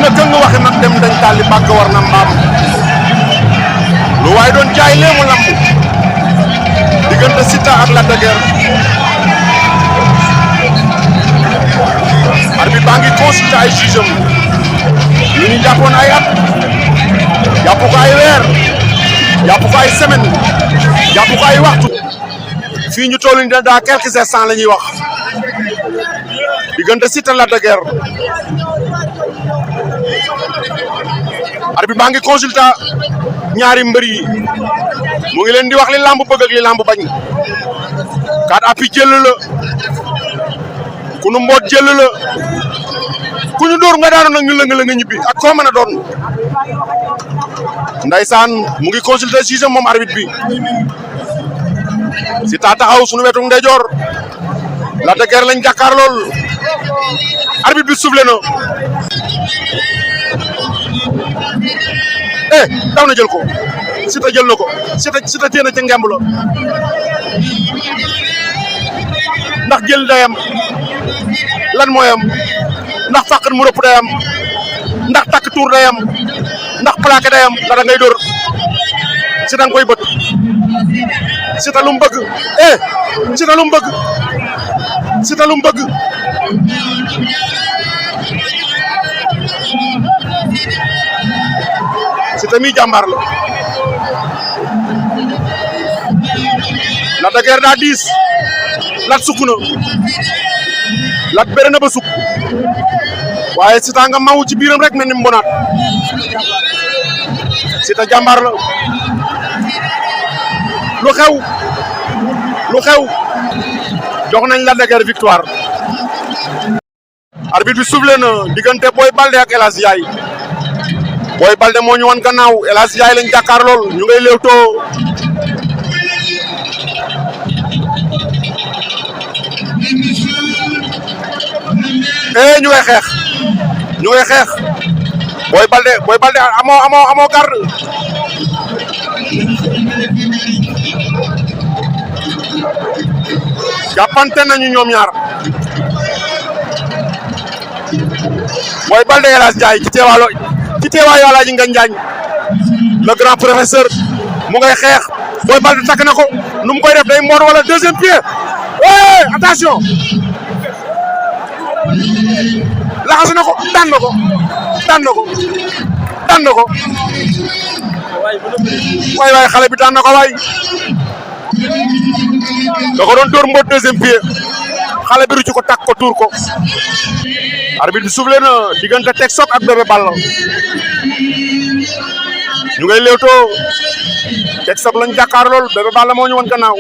na këng waxi nag dem dañ tàlli bàgg war na mbaam lu waay doon jaay léemu lamb diggante Siteu ak Lac de Guiers arbitre baa ngi consulté ay jugeem lu ñu jàppoon ay at jàpp ko ay weer jàpp ko ay semaine jàpp ko ay waxtu fii ñu toll nii dans quelques instants la ñuy wax diggante Siteu Lac de Guiers arbitre baa ngi consulté ñaari mbër yi mu ngi leen di wax li lamb bëgg ak li lamb bañ kat api jël la ku nu mboot jël la ku ñu dóor nga daanu nag ñu lëng la nga ñibbi ak koo mën a doon ndaysaan mu ngi consulté si moom arbitre bi Siteu taxaw suñu wetu ndeyjoor Lac de Guiers lañ jàkkaar lool arbitre bi soufflé na daw na jël ko Siteu jël na ko Siteu téye na ca ngemb la ndax jël dayam lan mooyam ndax fàqat mu rëpp dayam ndax takk tuur dayam ndax plaqué dayam dara ngay dóor Siteu nga koy bëgg Siteu lu mu bëgg Siteu lu mu bëgg Siteu lu mu bëgg Siteu mi jàmbaar la Lac de Guiers daa diis Lat sukk na Lat bëre na ba sukk waaye Siteu nga mawu ci biiram rek mel ni mbonaat Siteu jàmbaar la lu xew jox nañ Lac de Guiers victoire arbitre bi soufflé na diggante Boy Baldé ak El Hadj Ndiaye Boy Baldé moo ñu wan gannaaw El Hadj Ndiaye lañ jàkkaar lool ñu ngay léewtoo ñu ngay xeex Boy Baldé amoo garde jàppante nañu ñoom ñaar Boy Baldé El Hadj Ndiaye ci teewaayu Alaaji Ngagne Ndiagne le grand professeur mu ngay xeex Boy Baldé takk na ko nu mu koy def day mboor wala deuxième pied attention laxas na ko daan na ko waay xale bi daan na ko waay da ko doon dóor mboot deuxième pied xale bi rucc ko takk ko tuur ko arbitre bi soufflé na diggante Tek Choc ak Bébé Balla ñu ngay léewtoo Tek Choc lañ jàkkaar lool Bébé Balla moo ñu woon gannaaw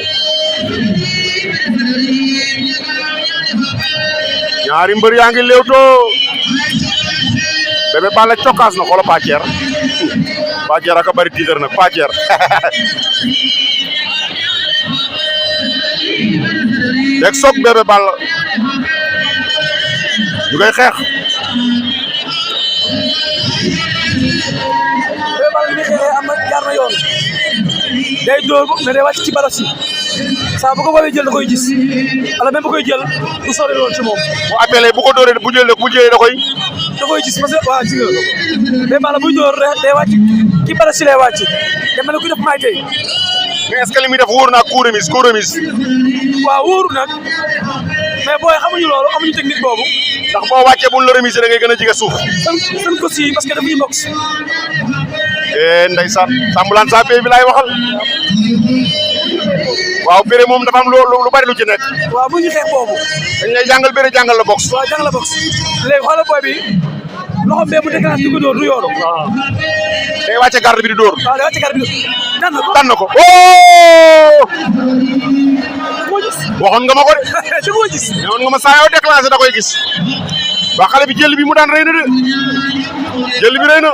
ñaari mbër yaa ngi léewtoo Bébé Balla cokkaas na xoolal Pathier ak a bari tiitar nag Pathier Tek Choc Bébé Balla ñu ngay xeex Bébé Balla bi xeexee am na jaar na yoon day dóor mais day wàcc ci baras yi saa bu ko woowee jël da koy gis wala même bu koy jël du sori lool ci moom bu appelé bu ko dóoree bu jëlee da koy gis parce que waa gis nga Bébé Balla buy dóor day wàcc ci baras yi lay wàcc te mel ne kuy def may tey mais est-ce que li muy def wóor na ak coup remise waaw wóoru nag mais booy xamuñu loolu amuñu technique boobu ndax boo wàccee buñ la remise da ngay gën a jige suuf seen ko si parce que dafa ñu box ndeysaan sambulaan sa bee bi laay waxal waaw bëre moom dafa am lu bari lu ci nekk waaw bu ñu xeex boobu dañ lay jàngal bëre jàngal la box waaw jàngal la box léegi xoolal booy bi loxo bee bu déclenché di ko dóor du yoonu day wàcce garde bi di dóor waaw day wàcce garde bi daan na ko waxoon nga ma ko de da koo gis waxoon nga ma saa yoo déclenché da koy gis waa xale bi jël bi mu daan rëy na de jël bi rëy na